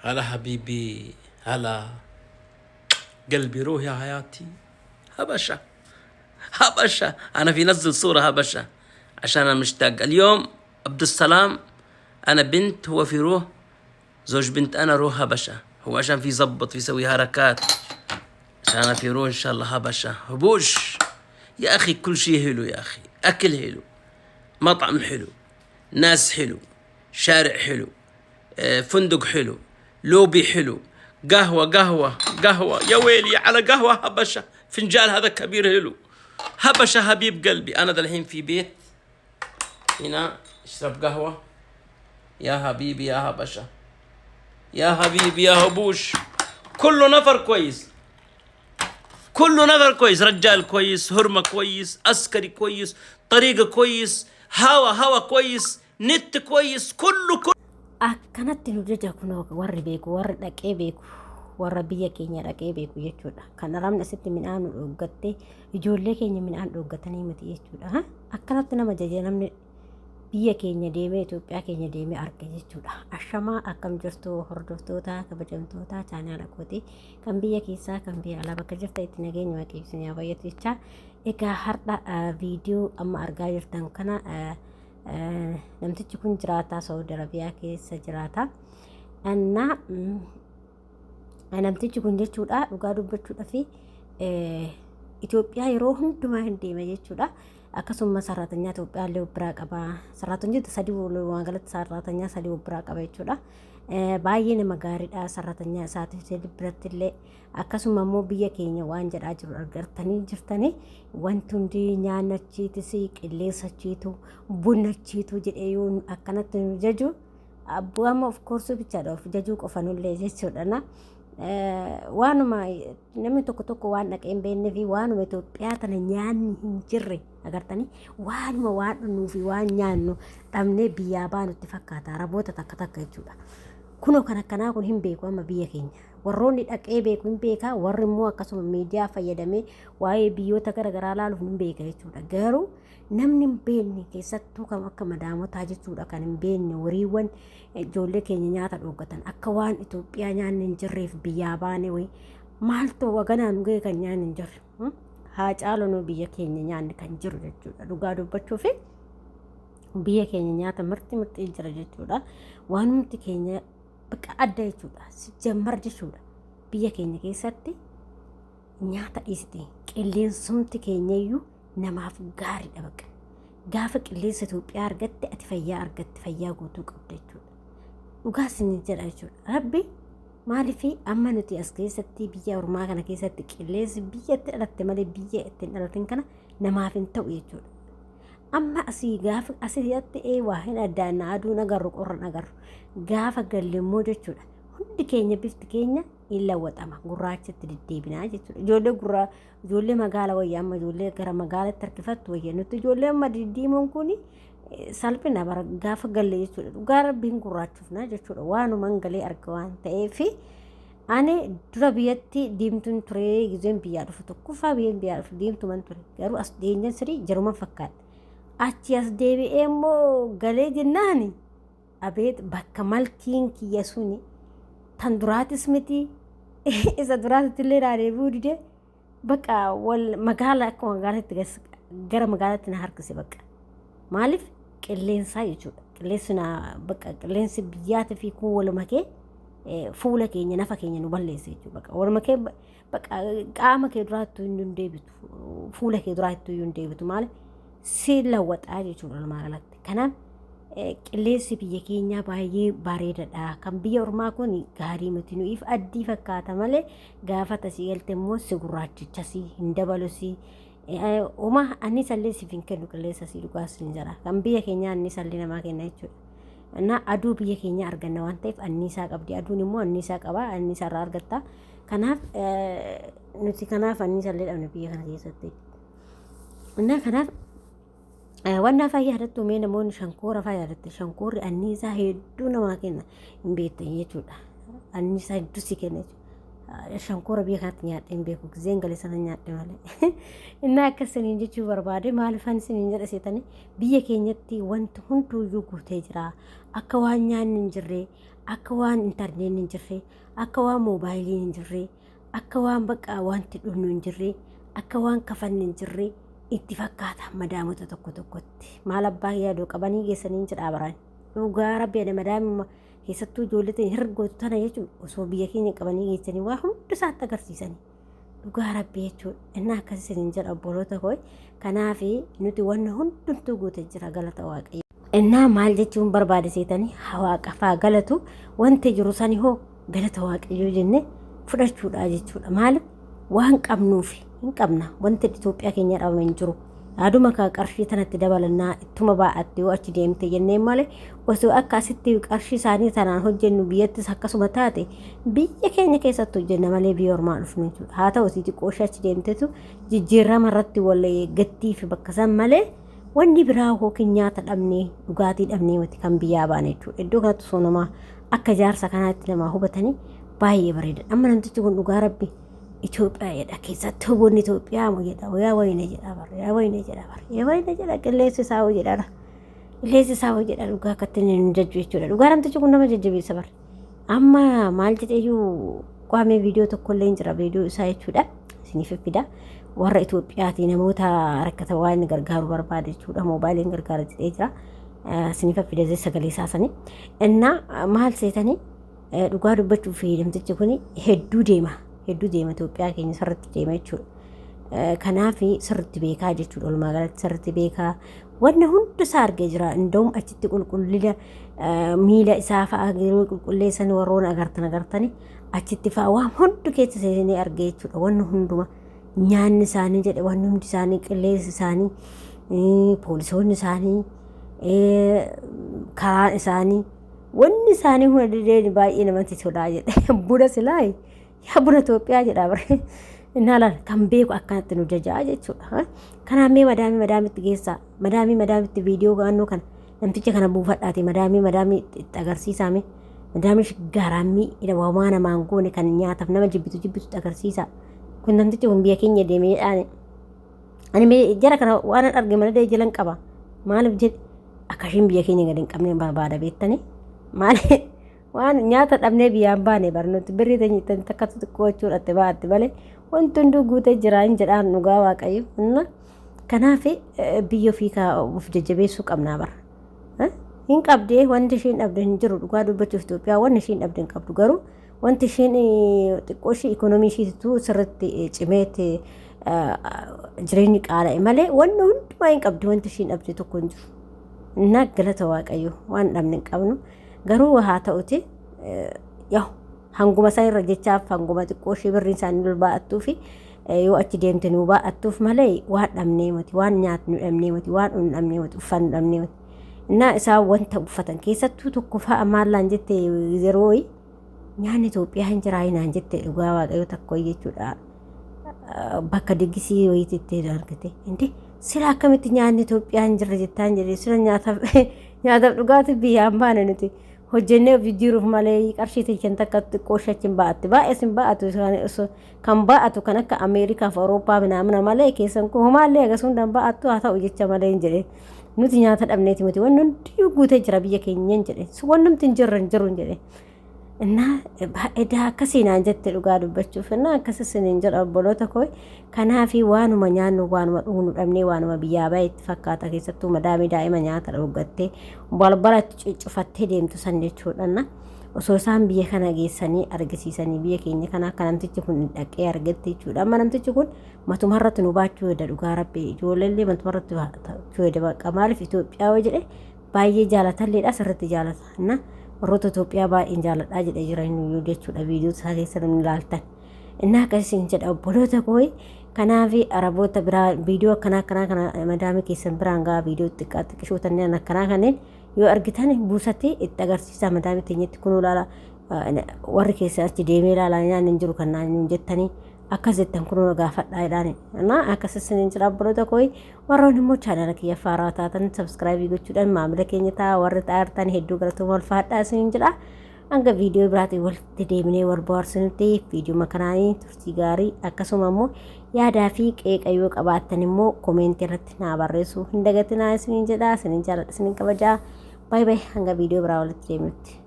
هلا حبيبي، هلا قلبي، روح يا حياتي. هبشة هبشة، أنا في نزل صورة هبشة عشان أنا مشتاق اليوم. عبد السلام أنا بنت، هو في روح زوج بنت، أنا روح هبشة، هو عشان في زبط في يسوي حركات عشان أنا في روح إن شاء الله هبشة هبوش. يا أخي كل شيء حلو يا أخي، أكل حلو، مطعم حلو، ناس حلو، شارع حلو، فندق حلو، لوبي حلو، قهوة قهوة قهوة، يا ويلي على قهوة هبشة، فنجان هذا كبير حلو، هبشة حبيب قلبي. أنا دالحين في بيت هنا اشرب قهوة يا حبيبي يا هبشة يا حبيبي يا هبوش. كله نفر كويس، كله نفر كويس، رجال كويس، هرمة كويس، عسكري كويس، طريقة كويس، هوا هوا كويس، نت كويس، كله كله. Akkanatti nu jaja kunoo warri beeku, warri dhaqee beeku, warra biyya keenya dhaqee beeku jechuudha. Kan arabni asitti midhaan nu dhooggattee ijoollee keenya midhaan dhooggatanii miti jechuudha. Akkanatti nama jaja namni biyya keenya deemee, Itoophiyaa keenya deemee arge jechuudha. Ashamaa, akkam jirtu hordoftoota kabajamtoota chaanaala kooti, kan biyya keessaa kan biyya alaa, bakka jirta itti nageenya Waaqayyo isin haa baay'atu jecha. Egaa har'a viidiyoo amma argaa jirtan kana, namtichi kun jiraataa Saudi Arabiyaa keessa jiraata. Annaa namtichi kun jechuudha, dhugaa dubbachuudha fi Itoophiyaa yeroo hundumaa hin deema jechuudha. Akkasuma saraatanyaa Itoophiyaa illee of biraa qaba. Saraatanyoota sadii, walumaa galatti saraatanyaa sadii of biraa qaba jechuudha. Baay'ee nama gaariidha saraatanyaa isaatiif biratti illee. Akkasuma immoo biyya keenya waan jedhaa jiru argartanii jirtanii, wanti hundi nyaanni achiitis, qilleensa achiitu, bunna achiitu jedhee yoo akkanatti nu jaju, abbuu amma of koorsuu bichaadha, of jajuu qofa nullee jechuudha na. Waanuma namni tokko tokko waan dhaqee hin beeknee fi waanuma Itoophiyaa tana nyaanni hin jirre agartanii, waanuma waan dhugnu fi waan nyaannu dhabnee biyyaa baanutti fakkaata Araboota takka takka jechuudha. Kunoo kan akkanaa kun hin beeku amma biyya keenya. Warroonni dhaqee beeku hin beekaa, warri immoo akkasuma miidiyaa fayyadamee waa'ee biyyoota gara garaa laaluuf hin beeka jechuudha. Garuu namni hin beekne, keessattuu kan akka madaamotaa jechuudha, kan hin beekne, horiiwwan ijoollee keenya nyaata dhooggatan, akka waan Itoophiyaa nyaanni hin jirreef biyyaa baane wayi maaltu waganaa nu ga'e kan nyaanni hin jirre. Haa caalu nu biyya keenya nyaanni kan jiru jechuudha, dhugaa dubbachuufi biyya keenya nyaata mirxi mirxii jira jechuudha. Waanumti keenya bakka adda jechuudha. Sijammar jechuudha. Biyya keenya keessatti nyaata dhiiste, qilleensumti keenya iyyuu namaaf gaariidha bakka. Gaafa qilleensa Itoophiyaa argatte ati fayyaa argatte, fayyaa guutuu qabda jechuudha. Dhugaa isin jedha jechuudha. Rabbi maaliif amma nuti as keessatti biyya ormaa kana keessatti qilleensi biyyatti dhalatte malee biyya ittiin dhalatin kana namaaf hin ta'u jechuudha. Amma asii gaafa asitti ee waa hin addaanna, aduun agarru, qorran agarru, gaafa galle immoo jechuudha, hundi keenya bifti keenya hin lawwaxama, gurraachatti deddeebinaa jechuudha. Ijoollee gurraa, ijoollee magaala wayya, amma ijoollee gara magaalaatti harkifattu wayya. Nuti ijoollee amma diddiimoon kun salphina bara gaafa galle jechuudha. Dhugaa Rabbiin gurraachufna jechuudha. Waanuman galee arga waan ta'eef, ani dura biyyatti diimtuun ture. Gizeen biyyaa dhufu tokkoffaa biyyeen biyyaa dhufu diimtuman ture, garuu as dhiyeenyan sirii jaruman fakkaata. Achi as deebi'ee immoo galee jennaani, abeet, bakka malkiin kiyya suni tan duraatis miti, isa duraatitti illee naa deebi'uu dide. Bakka wal magaala, akka magaalaatti gara magaalaatti na harkise bakka. Maaliif? Qilleensaa jechuudha. Qilleensi na bakka qilleensi biyyaatii fi kun wal makee fuula keenya, nafa keenya nu balleessa jechuudha. Bakka wal makee bakka qaama kee duraatti hin deebitu, fuula kee duraatti hin deebitu, maaliif si lawwaxaa jechuudha walumaa galatti. Kanaaf qilleensi biyya keenyaa baay'ee bareedaadha. Kan biyya ormaa kun gaarii miti, nuyiif addii fakkaata malee gaafa tasii galte immoo si gurraachichasi hin dabalusi. Uma anniisallee siif hin kennu qilleensa si, dhugaa sin jira. Kan biyya keenyaa anniisallee namaa kenna jechuudha. Na aduu biyya keenyaa arganna waan ta'eef anniisaa qabdi. Aduun immoo anniisaa qaba. Anniisaa irraa argatta. Kanaaf nuti kanaaf anniisallee dhabne biyya kana keessatti. Innaa kanaaf wannaa faa yaadattu, mee namoonni shankoora faa yaadatte, shankoorri anniisaa hedduu namaa kenna hin beektan jechuudha. Anniisaa hedduu si kenna jechuudha. Shankoora biyya kanatti nyaadhee hin beeku. Gizeen gale sana nyaadhe malee. Innaa akkas isiniin jechuu barbaade maaliifan isiniin jedha seetanii biyya keenyatti wanti hunduuyyuu guutee jira. Akka waan nyaanni hin jirre, akka waan intarneetni hin jirre, akka waan moobaayiliin hin jirre, akka waan bakka wanti dhugnu hin jirre, akka waan kafanni hin jirre itti fakkaata madaamota tokko tokkotti. Maal abbaa yaaduu qabanii geessanii jedhaa baraan. Dhugaa rabbi ani madaamuma keessattuu ijoollee ta'e hirgootu tana jechuun osoo biyya keenya qabanii geessanii waa hunda isaatti agarsiisanii. Dhugaa rabbi jechuudha. Inni akkas isiniin jedha obboloota koo. Kanaaf nuti wanni hundumtuu guute jira galata waaqayyo. Innaa maal jechuun barbaade seetanii waaqafaa galatu wanti jiru sani hoo galata waaqayyoo jenne fudhachuudha jechuudha. Maaliif waan qabnuuf hin qabna wanti Itoophiyaa keenya dhabame hin jiru. Yaaduma ka qarshii tanatti dabalannaa ittuma baa'atte yoo achi deemte jennee malee osoo akka asitti qarshii isaanii tanaan hojjennu biyyattis akkasuma taate biyya keenya keessatti hojjenna malee biyya ormaa dhufnu jechuudha. Haa ta'u xixiqqoo ishee achi deemtetu jijjiirama irratti wal eeggattii fi bakka san malee wanni biraa yookiin nyaata dhabnee dhugaatii dhabnee miti kan biyyaa baane jechuudha. Iddoo kanatti osoo namaa akka jaarsa kanaatti namaa hubatanii baay'ee bareeda. Amma namtichi kun dhugaa rabbi Itoophiyaa jedha keessatti huboonni Itoophiyaa moo jedha yaa wayne jedha bara yaa wayne jedha bara yaa wayne jedha qilleensi isaa hoo jedha qilleensi isaa hoo jedha dhugaa akkatti inni nu jajju jechuudha. Dhugaa namtichi kun nama jajjabeessa bara. Amma maal jedheeyyuu qaamee viidiyoo tokkollee hin jira viidiyoo isaa jechuudha. Isiniif fida. Warra Itoophiyaati namoota rakkatan waan inni gargaaru barbaade jechuudha. Moobaayiliin gargaara jedhee jira. Isiniif fida sagalee isaa sanii. Innaa maal seetanii dhugaa dubbachuuf namtichi kun hedduu deema. Hedduu deema Itoophiyaa keenya sirriitti deema jechuudha. Kanaaf sirriitti beekaa jechuudha. Walumaa galatti sirriitti beekaa. Wanni hunda isaa argee jira. Inda'um achitti qulqullina miila isaa fa'a yeroo qulqulleessan warroon agartan agartani achitti fa'a waan hundi keessa seenee argee jechuudha. Wanni hunduma nyaanni isaanii jedhe wanni hundi isaanii qilleensi isaanii poolisoonni isaanii karaan isaanii wanni isaanii hunda dideen baay'ee namatti tolaa jedhe. Buna silaa yaa buna Itoophiyaa jedha bare. Innaa laal kan beeku akkanatti nu jajaa jechuudha. Kanaaf mee madaamii madaamitti geessaa. Madaamii madaamitti viidiyoo gaannoo kana namticha kana buufadhaati madaamii madaamii itti agarsiisaa mee. Madaamii gaarammii wamaa namaan goone kan nyaataaf nama jibbitu jibbitu itti agarsiisaa. Kun namtichi kun biyya keenya deemee jedhaani. Ani mee jara kana waan arge malee jalan qaba. Maaliif jedhe akka ishiin biyya keenya gadi hin qabne barbaada beektanii. Maaliif waan nyaata dhabnee biyyaan baane barnutti birrii teenya takka xixiqqoo jechuudha itti ba'aatti malee wanti hunduu guutee jira hin jedhaan dhugaa waaqayyo. Inna kanaaf biyya ofii of jajjabeessuu qabnaa bara. Hin qabdee wanti ishiin dhabde hin jiru dhugaa dubbachuuf Itoophiyaa wanni ishiin dhabde hin qabdu garuu wanti ishiin xiqqoo ishii ikoonomii ishiitu sirriitti cimeetti jireenyi qaala'e malee wanni hundumaa hin qabdi wanti ishiin dhabde tokko hin jiru. Innaa galata waaqayyo waan dhabne hin qabnu. Garuu haa ta'uti yahu hanguma san irra jechaaf hanguma xiqqoo ishee birriin isaanii ol baa'attuu fi yoo achi deemte nuu baa'attuuf malee waan dhabnee miti waan nyaatnu dhabnee miti waan dhugnu dhabnee miti uffannu dhabnee miti. Innaa isaan wanta uffatan keessattuu tokko fa'a maallaan jette yeroo nyaanni Itoophiyaa hin jiraa naan jette dhugaa waaqayyo takko jechuudha. Bakka diggisii wayiitti argite. Inde sila akkamitti nyaanni Itoophiyaa hin jirre jettaan jedhe sila nyaataaf nyaataaf dhugaatii biyyaan baane nuti hojjennee of jijjiiruuf malee qarshii teessan takka xiqqoo shachiin ba'atti baay'ees hin ba'atu kan ba'atu kan akka Ameerikaa fi Awurooppaa minaamina malee keessan kun homaallee agas hundaan ba'attu haa ta'u jecha malee hin jedhe nuti nyaata dhabneeti miti wanni hundiyyuu guutee jira biyya keenya hin jedhe wannumti hin jirre hin jiru hin jedhe. Innaa edaa akkasii naan jette dhugaa dubbachuuf innaa akkas isiniin jedha obboloota koo kanaafi waanuma nyaannu waanuma dhugnu dhabnee waanuma biyyaa bahe itti fakkaata keessattuu madaamii daa'ima nyaata dhooggattee balbala itti cuccufattee deemtu san jechuudha. Osoo isaan biyya kana geessanii argisiisanii biyya keenya kana akka namtichi kun dhaqee argette jechuudha. Amma namtichi kun matumarratti nu baachuu heda dhugaa rabbi ijoolleellee matumarratti baachuu heda baqa maaliif Itoophiyaa yoo jedhe baay'ee jaalatalleedha sirriitti jaalata. Na warroota Itoophiyaa baay'een jaaladhaa jedhee jira inni jechuudha viidiyoo isaa keessa namni ilaaltan. Innaa akkasiin jedha obboloota koo kanaaf araboota biraa viidiyoo akkanaa akkanaa kana madaamii keessan biraan gahaa viidiyoo xiqqaa xiqqishoo tanneen akkanaa kanneen yoo argitan buusatee itti agarsiisaa madaamii teenyatti kunuu ilaala warri keessa achi deemee ilaalaa nyaanni hin jiru kan naan jettanii akkas jettan kunuu gaafadhaa jedhaani. Innaa akkas isiniin jira obboloota koo warroon immoo chaanala kiyya faaraa taatan sabskraayibii gochuudhaan maamila keenya ta'a warri ta'artan hedduu galatooma ulfaadhaa isiniin jedha. Hanga viidiyoo biraatiin walitti deebinee wal bohaarsinutti viidiyoo kanaanii turtii gaarii, akkasuma immoo yaadaa fi qeeqa yoo qabaattan immoo komeentii irratti naa barreessuu hin dagatinaa isiniin jedha. Isiniin jaalladha, isiniin kabajaa. Baay'ee baay'ee, hanga viidiyoo biraa walitti deemnutti.